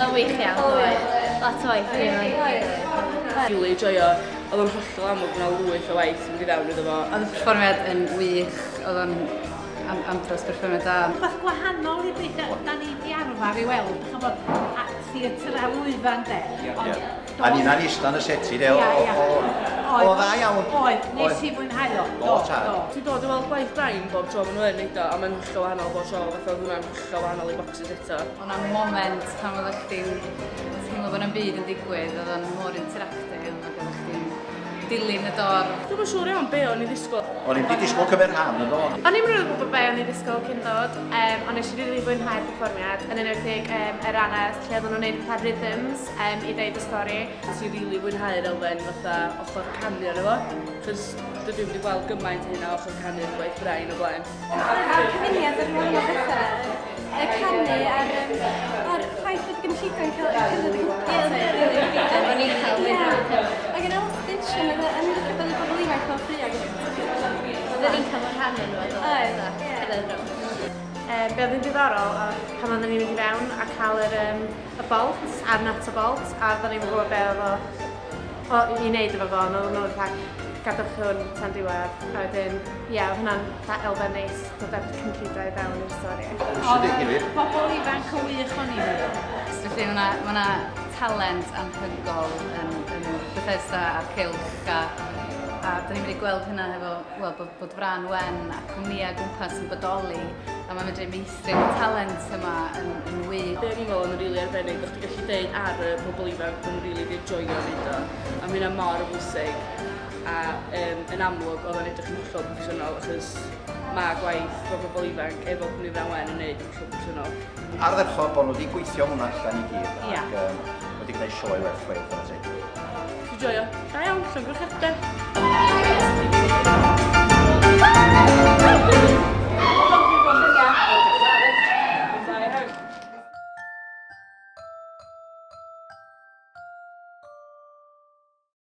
Yn wych iawn, oedd. Lot o waith i mewn. Rili joio. Oedd o'n hollol amlwg bod 'na lwyth o waith yn mynd i fewn iddo fo. Oedd y perfformiad yn wych, oedd o'n am, andros perfformiad da. Rhywbeth gwahanol i beth da ni di arfer i weld, dych chi'n bod, a theatr a lwyfan de. Ie. Ond Ie. A ni'n ista yn y seti de, o, o, o, o dda iawn. Oedd, nes i fwynhau o. Do, tad. Ti'n dod i weld gwaith Brain bob tro maen nhw yn neud o, a mae'n hollol wahanol bob tro, fatha oedd hwnna'n hollol wahanol i boxes eto. Oedd 'na moment pan oeddech chdi'n teimlo bod na'm byd yn digwydd, oedd o'n mor interactive ac oeddech chdi'n dilyn y dorf. Dwi'm yn siŵr iawn be o'n i ddisgwyl. O'n i'm 'di disgwyl cymryd rhan ynddo. O'n i'm rili'n gwybod be o'n i ddisgwyl cyn dod, um, ond nes i rili fwynhau'r perfformiad, yn enwedig um, y rannau lle oedden nhw'n neud fatha rhythms um, i ddeud y stori. Nes i rili fwynhau'r elfen fatha ochr canu arno fo, chos dydw i'm wedi gweld gymaint o hynna ochr canu yn gwaith Brain o blaen. A'r cyfuniad o'r wahanol bethau, y canu a'r, um, a'r ffaith bod y gynulleidfa'n cael eu cerdded o gwmpas. Ie, o'n i'n cael Ie. Ac yn lot o densiwn, oedd o'n i'n licio bod y bobl ifanc mewn ffrio. Oedden ni'n cael rhan yn nhw, Oedd, ie. Cerdded rownd. Um, be oedd yn diddorol oedd pan oedden ni'n mynd i fewn a cael yr, um, y bolt a'r nut o bolt a oedden ni'n gwybod be oedd o, o i wneud efo fo, ond oedden nhw'n fatha gadwch hwn tan diwedd. A wedyn, ie, oedd hwnna'n fatha elfen neis dod â'r cynulleidfa i fewn i'r stori. Oedd y bobl ifanc yn wych o'n i'n meddwl. Felly mae 'na ma' 'na talent anhygoel yn, yn Bethesda a'r Cylch a, a da ni'n mynd i gweld hynna hefo, wel, bod, bod Fran Wen a cwmnïau gwmpas yn bodoli a mae'n medru meithrin y talent yma yn, yn wych. Be o'n i'n meddwl yn rili arbennig, o'ch ti'n gallu deud ar y pobl ifanc bod nhw'n rili di joio neud o, a mae hynna mor bwysig. A um, yn amlwg oedd o'n edrych yn hollol proffesiynol achos mae gwaith o bobl ifanc efo Cwmni Frân Wen yn neud yn hollol proffesiynol. Ardderchog bod nhw wedi gweithio hwnna allan i gyd Ia. ac um, wedi gwneud sioe werth chweil, chwarae teg. Dwi'n joio. Da iawn, llongyfarchiadau.